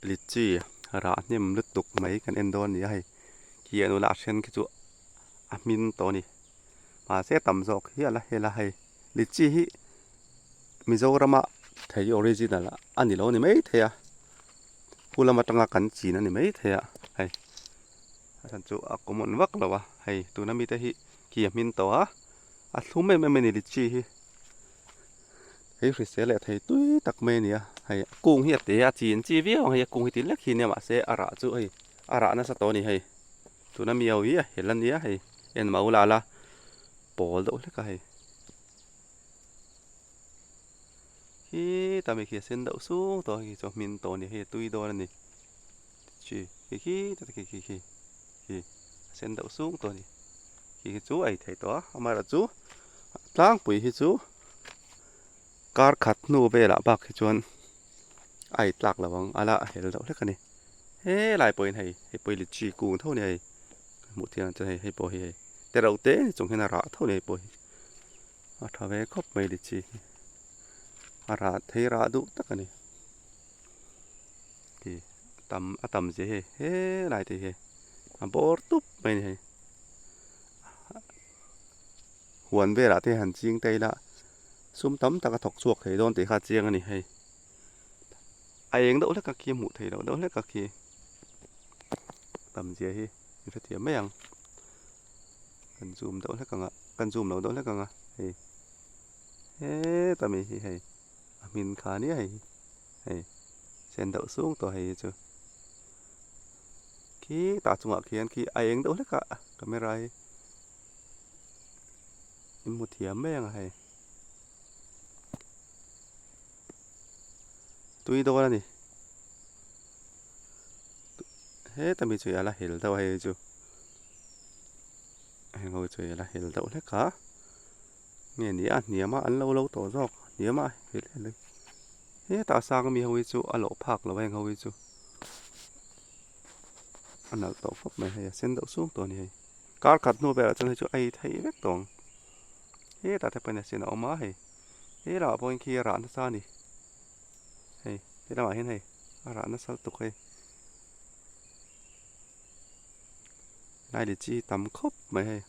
Litchi rah hnem lutuk mai kan en dawn a ni a hei khi a nula a then khi chu a hmin tawh a ni mahse tam zawk hial a hela hei litchi hi Mizorama thei original a ni lo a ni maithei a pu lam atanga kan chin a ni maithei a hei a chhan chu a common vak lo a hei tuna mite hi khi a hmin tawh a a thlum em em a ni litchi hi. Hei hrisel leh thei tui tak mai a ni a, hei a kung hi a te a chin chi viau ang hei a kung hi ti lek hi nia mahse a rah chu hei a rah nasa tawh a ni hei tuna mi ho hi a hel a nia hei en mau la la pawl deuh hlek a hei khi ta mi khi a sen deuh sung tawh a hei chu a hmin tawh a ni hei a tui dawn a ni chi khi khi ta khi khi khi khi a sen deuh sung tawh a ni khi khi chu a ei theih tawh a amaherawhchu tlangpui hi chu. Kar khat hnu velah bak hi chuan a ei tlak lo ang a la hel deuh hlek a ni. Helai pawhin hei hei pawh hi litchi kung tho a ni hei ka hmuh theih ang chuan hei hei pawh hi hei te reuh te ni chung hian a rah tho a ni hei pawh hi a tha ve khawp mai litchi hi a rah thei rah duh tak a ni. Khi a tam a tam zia hei helai te hi hei a bawr tup mai a ni hei. Huan velah te han ching ta ila sum tam tak a thawk chhuak thei dawn tih kha a chiang a ni hei. A eng deuh hlek a khi hmuh theih loh deuh hlek a khi tam zia hi in hrethiam mai ang. Kan zoom deuh hlek ang a kan zoom lo deuh hlek ang a hei heta mi hi hei a hmin kha nia hei hei sen deuh sung tawh hei hi chu khi tah chungah khian khi a eng deuh hlek a camera hi. In hmu thiam mai ang a hei. Tui dawn a ni. Heta mi chu i ala hel deuh a hei chu. Heng ho chu i ala hel deuh hlek a. Nge ni a hniam a an lo lo tawh zawk hniam a hel hel a. Hetah sang mi ho hi chu a lawh phak lo a heng ho hi chu. A nalh tawh khawp mai hei a sen deuh sung tawh a ni hei. Kar khat hnu velah chuan hei chu a ei theih vek tawh ang. Hetah te pawhin a sen a awm a hei. He lamah pawhin khi a rah nasa a ni. Hei he lamah hian hei a rah nasa lutuk hei. Lai litchi tam khawp mai hei.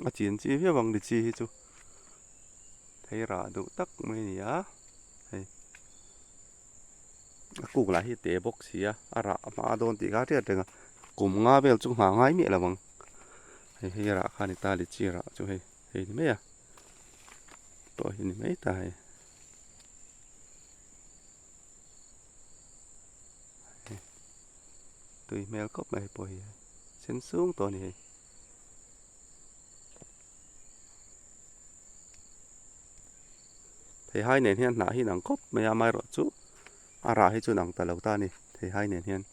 A chin chi viau ang litchi hi chu. Thei rah duh tak mai a ni a hei. A kuk lah hi a te bawk si a a rah hma dawn tih kha a hriat reng a kum nga vel chu nghah ngai miah lo ang hei hei rah kha a ni ta litchi rah chu hei hei ni mai a pawh hi ni mai ta hei tui hmel khawp mai hei pawh hi sen sung tawh a ni hei. Theihai nen hian hnah hi inang khawp mai a amaherawhchu a rah hi chu inang ta lo ta a ni theihai nen hian.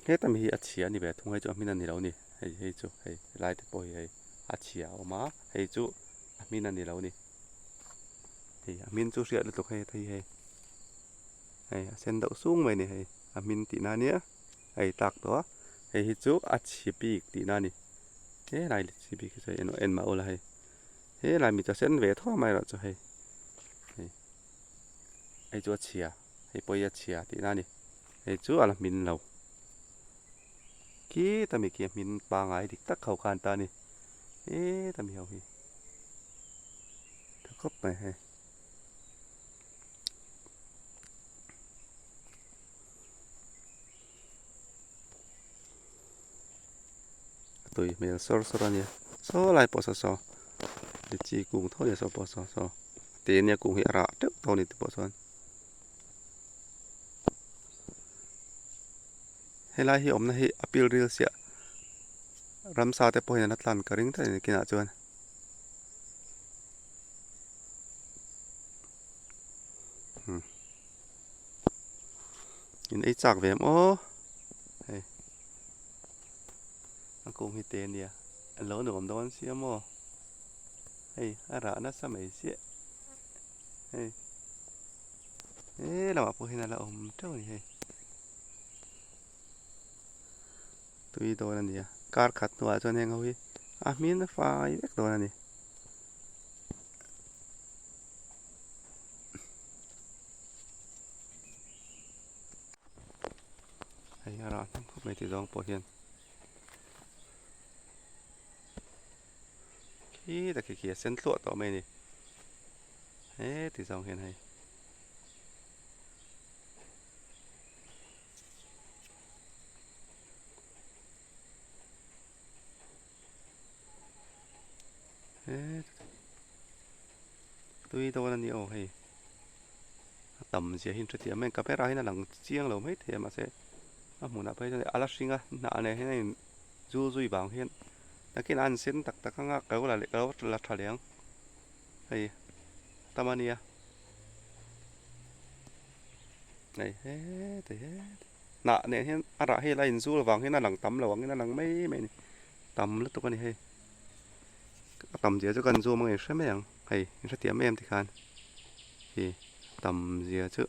Heta mi hi a chhia a ni ve thung hei chu a hmin a ni lo a ni hei hei chu hei helai te pawh hi hei a chhia a awm a hei chu a hmin a ni lo a ni. Hei a hmin chu hriat lutuk hei hei hei hei a sen deuh sung mai a ni hei a hmin tih na ania hei tlak tawh a hei hi chu a chhi bik tih na a ni helai chhi bik hi chu en en mah ula hei helai mi chu a sen ve tho mai erawh chu hei hei hei chu a chhia hei pawh hi a chhia tih na a ni hei chu a la hmin lo khita mi khi a hmin pangai dik tak ho khan ta a ni heta mi ho hi. Tha khawp mai hei. A tui hmel sawr sawr a nia saw lai pawh saw saw litchi kung tho nia saw pawh saw saw te nia kung hi a rah teuh tho a ni te pawh chuan helai hi awmna hi a pil ril siah ramsa te pawhin an la tlan ka ring tlat a ni kinah chuan. In ei chak ve em aw hei a kung hi te ania a lo nuam dawn sia maw hei a rah nasa mai chiah hei he lamah pawh hian a la awm teuh a ni hei. Tui dawn a ni a, kar khat hnuah chuan heng ho hi a hmin fai vek dawn a ni. Hei a rah hnem khawp mai ti zawng pawh hian khi tak khi khi a sen thluah tawh mai a ni he ti zawng hian hei. Tui dawn a ni aw hei a tam zia hi an hrethiam mai a camera hian a lang chiang lo mai thei a mahse a hmunah phei chuan a la hring a hnah nen hian a in zul zui vang hian nakinah an sen tak tak anga ka lo la leh ka lo la tha leh ang hei a tam a nia. Hei heti heti hnah nen hian a rah hi a la inzul avang hian a lang tam lo angin a lang mai mai a ni tam lutuk a ni hei a tam zia chu kan zoom ang inhre mai ang hei inhrethiam em tikhan hi tam zia chu.